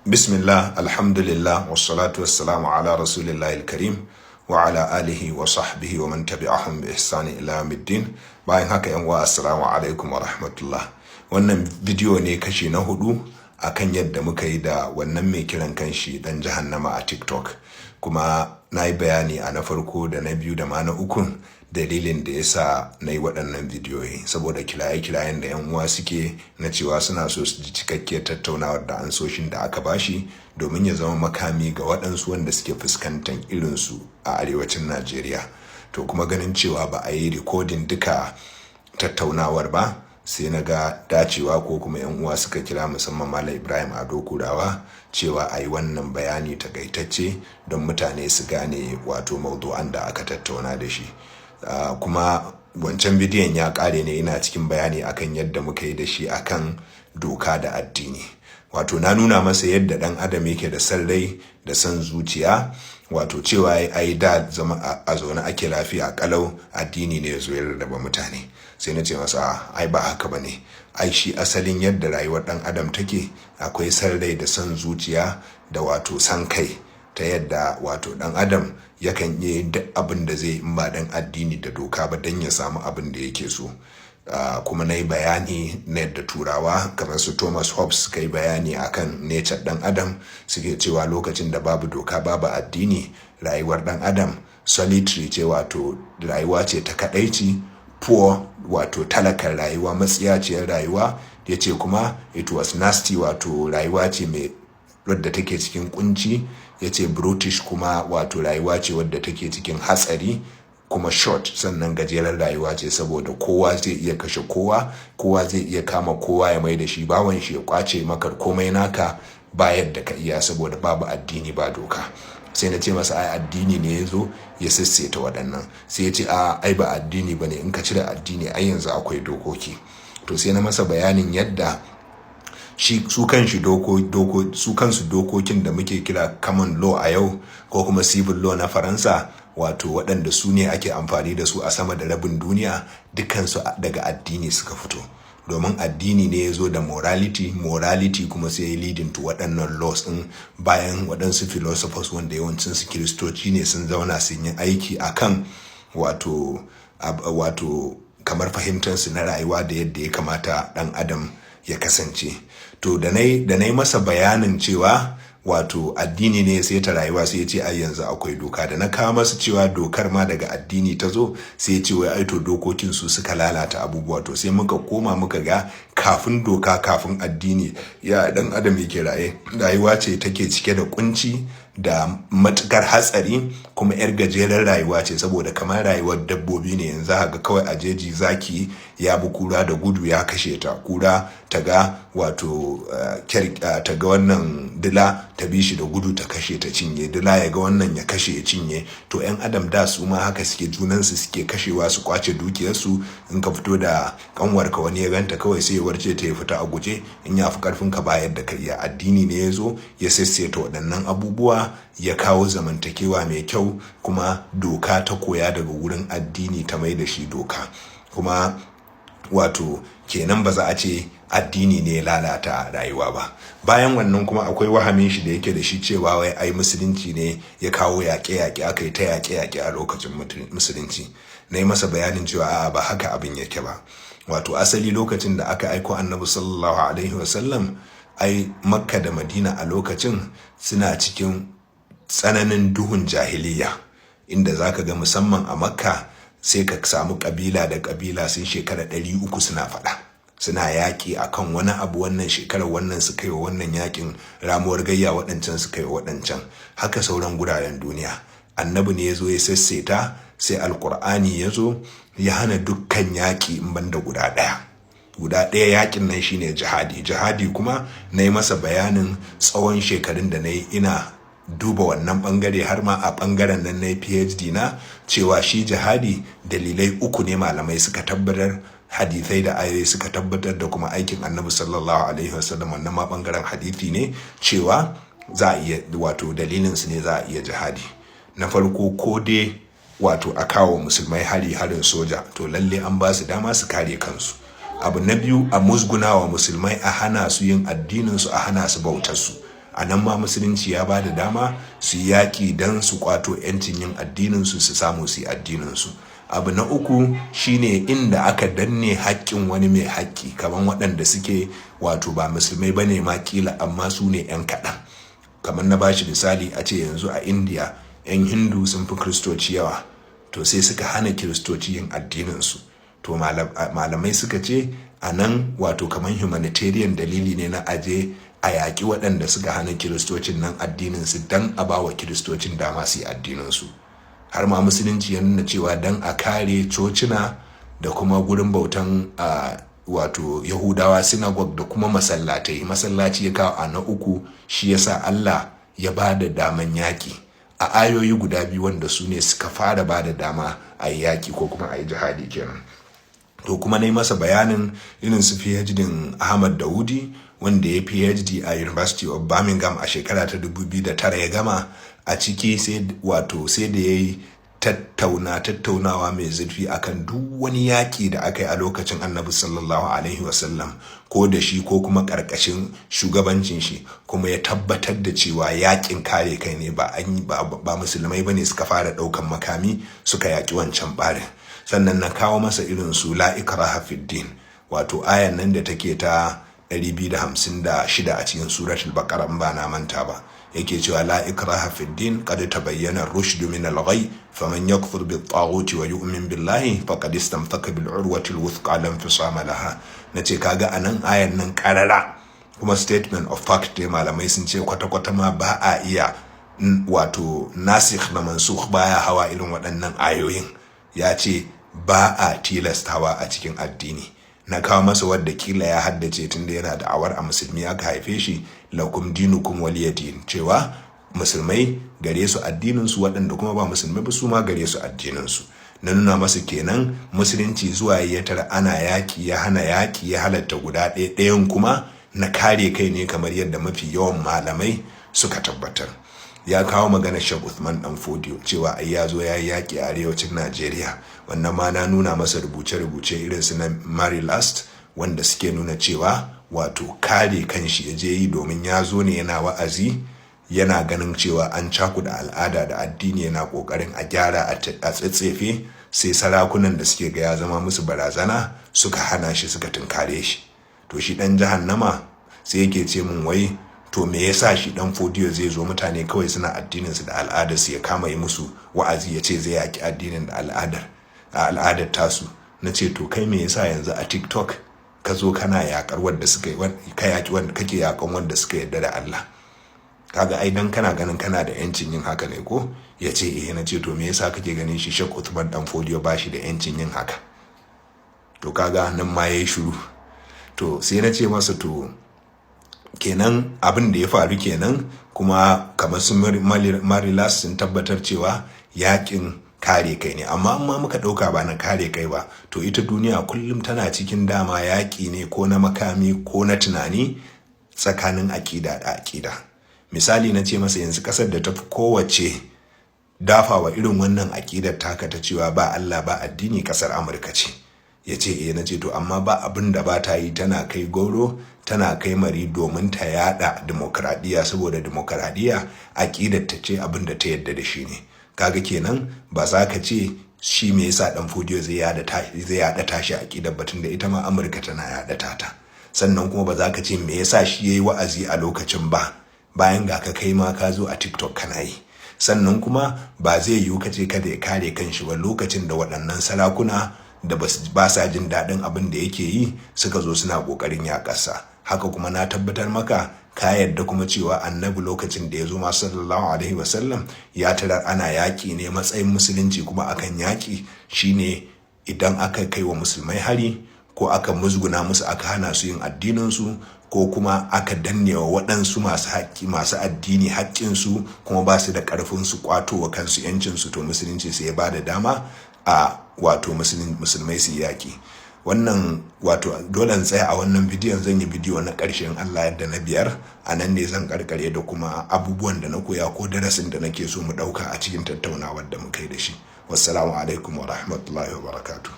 Bismillah, alhamdulillah, wassalatu wassalamu ala rasulillahi karim wa ala alihi wa sahbihi wa man tabi'ahum bi ihsani ila yawmiddin. Bayan haka, yan uwa, assalamu alaikum wa rahmatullah. Wannan bidiyo ne kashi na hudu akan yadda muka yi da wannan mai kiran kanshi dan jahannama a TikTok. Kuma na yi bayani a na farko da na biyu da ma na ukun dalilin da ya sa na yi waɗannan bidiyoyi, saboda kiraye-kirayen da 'yan uwa suke na cewa suna so su ji cikakkiyar tattaunawar da ansoshin da aka bashi, domin ya zama makami ga waɗansu wanda suke fuskantar irinsu a arewacin Najeriya. To, kuma ganin cewa ba a yi rikodin duka tattaunawar ba, sai na ga dacewa, ko kuma 'yan uwa suka kira, musamman Malam Ibrahim Ado Kurawa, cewa a yi wannan bayani takaitacce don mutane su gane wato maudu'an da aka tattauna da shi. Kuma wancan bidiyon ya kare ne ina cikin bayani akan yadda muka yi da shi akan doka da addini. Wato na nuna masa yadda dan adam yake da san rai da san zuciya, wato cewa ai da zama a zaune ake lafiya kalau, addini ne ya zo ya rarraba mutane. Sai na ce masa ai ba haka ba ne, ai shi asalin yadda rayuwar dan adam take, akwai san rai da san zuciya da wato san kai, ta yadda wato dan adam yakan iya yin duk abin da zai in ba dan addini da doka ba dan ya samu abin da yake so. Kuma na yi bayani na yadda Turawa kamar su Thomas Hobbes suka yi bayani akan nature dan adam, suke cewa lokacin da babu doka, babu addini, rayuwar dan adam solitary ce, wato rayuwa ce ta kadaici, poor, wato talakan rayuwa, matsiyaciyar rayuwa. Ya ce kuma it was nasty, wato rayuwa ce mai wadda take cikin kunci. Ya ce brutish kuma, wato rayuwa ce wadda take cikin hatsari, kuma short, sannan gajeren rayuwa ce, saboda kowa zai iya kashe kowa, kowa zai iya kama kowa ya mai da shi bawan shi, ya kwace maka komai naka ba yadda ka iya, saboda babu addini ba doka. Sai na ce masa ai addini ne ya zo ya sassaita waɗannan. Sai ya ce a ai ba addini ba ne, in ka cire addini ai yanzu akwai dokoki. To, sai na masa bayanin yadda shi su kanshi doko doko su kansu dokokin da muke kira common law a yau, ko kuma civil law na Faransa, wato waɗanda su ne ake amfani da su a sama da rabin duniya, dukansu daga addini suka fito, domin addini ne ya zo da morality. Morality kuma sai ya leading to waɗannan laws ɗin, bayan waɗansu philosophers wanda yawancin su Kiristoci ne sun zauna sun yi aiki akan wato kamar fahimtarsu na rayuwa da yadda ya kamata ɗan adam ya kasance. To, da na yi masa bayanin cewa wato addini ne sai ta rayuwa, sai ya ce ai yanzu akwai doka. Da na kawo masa cewa dokar ma daga addini ta zo, sai ya ce wai ai to dokokin su suka lalata abubuwa. To, sai muka koma muka ga kafin doka, kafin addini, ya dan adam yake raye? Rayuwa ce take cike da kunci da matukar hatsari, kuma yar gajeren rayuwa ce, saboda kamar rayuwar dabbobi ne. Yanzu haka kawai a jeji zaki ya bi kura da gudu ya kashe ta, kura ta ga wato ta ga wannan dila, ta bi shi da gudu, ta kashe, ta cinye. Dila ya ga wannan, ya kashe, ya cinye. To, yan adam da su ma haka suke, junansu suke kashewa su kwace dukiyarsu. In ka fito da kanwarka, wani ya ganta, kawai sai ya warce ta, ya fita a guje. In ya fi karfin ka, bayar da ka iya. Addini ne ya zo ya sassaita waɗannan abubuwa, ya kawo zamantakewa mai kyau. Kuma doka ta koya daga wurin addini, ta mai da shi doka. Kuma wato kenan ba za a ce addini ne ya lalata rayuwa ba. Bayan wannan kuma akwai wahamin shi da yake da shi cewa wai ai Musulunci ne ya kawo yaƙe-yaƙe, aka yi ta yaƙe-yaƙe a lokacin Musulunci. Na yi masa bayanin cewa a'a, ba haka abin yake ba. Wato asali lokacin da aka aiko Annabi sallallahu alaihi wasallam, ai Makka da Madina a lokacin suna cikin tsananin duhun jahiliya, inda zaka ga musamman a Makka sai ka samu kabila da kabila sun shekara 300 suna faɗa, suna yaƙi akan wani abu. Wannan shekarar wannan su kai wa wannan yaƙin ramuwar gayya, waɗancan su kai wa waɗancan. Haka sauran guraren duniya. Annabi ne ya zo ya sassaita, sai Alkur'ani ya zo ya hana dukkan yaƙi in banda guda ɗaya. Guda ɗaya yaƙin nan shine jihadi. Jihadi kuma na yi masa bayanin tsawon shekarun da na yi ina duba wannan bangare, har ma a bangaren nan na yi PhD na, cewa shi jihadi dalilai uku ne malamai suka tabbatar, hadithai da ayoyi suka tabbatar, da kuma aikin Annabi sallallahu alaihi wasallam, wannan ma bangaren hadithi ne, cewa za a iya, wato dalilin su ne za a iya jihadi. Na farko, ko dai wato a kawo Musulmai hari, harin soja, to lalle an ba su dama su kare kansu. Abu na biyu, a musgunawa Musulmai, a hana su yin addinin su, a hana su bautar su. A nan ma musulunci ya ba da dama su yi yaƙi don su kwato 'yancin yin addininsu, su samu su yi addininsu. Abu na uku shine inda aka danne haƙƙin wani mai haƙƙi, kamar waɗanda suke wato ba musulmai bane ma kila, amma su ne 'yan kaɗan. Kamar na bashi misali, a ce yanzu a India 'yan Hindu sun fi Kiristoci yawa, to sai suka hana Kiristoci yin addininsu. To malamai suka ce a nan wato kamar humanitarian dalili ne na aje a yaƙi waɗanda suka hana Kiristocin nan addininsu don a ba wa Kiristocin dama su yi addininsu. Har ma musulunci ya nuna cewa don a kare cocina da kuma gurin bautan wato Yahudawa, synagogue, da kuma masallatai, masallaci ya kawo a na uku, shi yasa Allah ya ba da daman yaƙi a ayoyi guda biyu wanda su ne suka fara ba da dama a yi yaƙi ko kuma a yi jihadi kenan. To kuma na yi masa bayanin irin su PhD Ahmad Dawudi, wanda ya PhD a University of Birmingham a shekara ta 2009 ya gama. A ciki sai wato sai da ya yi tattaunawa mai zurfi akan duk wani yaƙi da aka yi a lokacin Annabi sallallahu alaihi wasallam, ko da shi ko kuma ƙarƙashin shugabancin shi, kuma ya tabbatar da cewa yaƙin kare kai ne, ba an ba musulmai bane suka fara ɗaukan makami suka yaƙi wancan ɓarin. Sannan na kawo masa irin su la ikraha fid din, wato ayan nan da take ta 256 a cikin Suratul Baqara in ba na manta ba, yake cewa la ikraha fid din, qad tabayyana ar-rushd min al-ghay, faman yakfur bit taghuti wa yu'min billahi faqad istamsaka bil urwati al-wuthqa la infisama laha. Nace kaga anan ayan nan karara kuma statement of fact dai, malamai sun ce kwata-kwata ma ba a iya wato nasikh da mansukh baya hawa irin waɗannan ayoyin. Ya ce ba a tilastawa a cikin addini. Na kawo masa wadda kila ya haddace tunda yana da awar a musulmi aka haife shi, lakum dinukum waliya din, cewa musulmai gare su addinin su, waɗanda kuma ba musulmai ba su ma gare su addinin su. Na nuna masa kenan musulunci zuwa ya tara ana yaƙi, ya hana yaƙi, ya halatta guda ɗaya, ɗayan kuma na kare kai ne, kamar yadda mafi yawan malamai suka tabbatar. Ya kawo magana Sheikh Uthman Dan Fodio cewa ai ya zo ya yi yaƙi a arewacin Najeriya. Wannan ma na nuna masa rubuce-rubuce irin su na Mary Last wanda suke nuna cewa wato kare kanshi ya je yi, domin ya zo ne yana wa'azi, yana ganin cewa an cakuda al'ada da addini, yana kokarin a gyara a tsetsefe, sai sarakunan da suke ga ya zama musu barazana suka hana shi, suka tunkare shi. To shi dan jahannama sai yake ce min wai to me yasa shi Dan Fodiyo zai zo, mutane kawai suna addinin su da al'adar su, ya kama yi musu wa'azi, ya ce zai yaki addinin da al'adar tasu? Na ce to kai me yasa yanzu a TikTok ka zo kana yakar wanda suka ka yaki wanda kake yakan wanda suka yarda da Allah? Kaga ai dan kana ganin kana da yancin yin haka ne ko? Ya ce eh. Na ce to me yasa kake ganin shi Sheikh Uthman Dan Fodiyo ba shi da yancin yin haka? To kaga nan ma yayi shiru. To sai na ce masa to kenan abin da ya faru kenan, kuma kamar su Marilas sun tabbatar cewa yakin kare kai ne. Amma muka ɗauka ba na kare kai ba, to ita duniya kullum tana cikin dama yaƙi ne, ko na makami ko na tunani, tsakanin aƙida da aƙida. Misali, na ce masa yanzu ƙasar da ta fi kowace dafawa irin wannan aƙidar taka ta cewa ba Allah ba addini, ƙasar Amurka ce. Ya ce eh. Na ce to amma ba abin da ba ta yi, tana kai goro tana kai mari domin ta yada demokradiyya, saboda demokradiyya aƙidar ta ce, abin da ta yadda da shi ne. Kaga kenan ba za ka ce shi me yasa Dan Fodiyo zai yada tashi aƙidar batun da ita ma Amurka tana yada tata. Sannan kuma ba za ka ce me yasa shi yayi wa'azi a lokacin ba, bayan ga ka kai ma ka zo a TikTok kana yi. Sannan kuma ba zai yiwu ka ce kada ya kare kanshi ba lokacin da waɗannan sarakuna da ba sa jin daɗin abin da yake yi suka zo suna ƙoƙarin yaƙarsa. Haka kuma na tabbatar maka ka yarda kuma cewa Annabi lokacin da ya zo ma sallallahu alaihi wasallam ya tarar ana yaƙi ne. Matsayin musulunci kuma akan yaƙi shine idan aka kai wa musulmai hari, ko aka musguna musu, aka hana su yin addininsu, ko kuma aka danne wa waɗansu masu haƙƙi, masu addini haƙƙinsu, kuma ba su da ƙarfin su ƙwato wa kansu ‘yancinsu, to musulunci sai ya ba da dama a wato musulmai su yaƙi. Wannan wato dole in tsaya a wannan bidiyon. Zan yi bidiyo na ƙarshen Allah yadda na biyar, a nan ne zan karkare da kuma abubuwan da na koya ko darasin da nake so mu ɗauka a cikin tattaunawar da muka yi da shi. Wassalamu alaikum wa rahmatullahi wa barakatuh.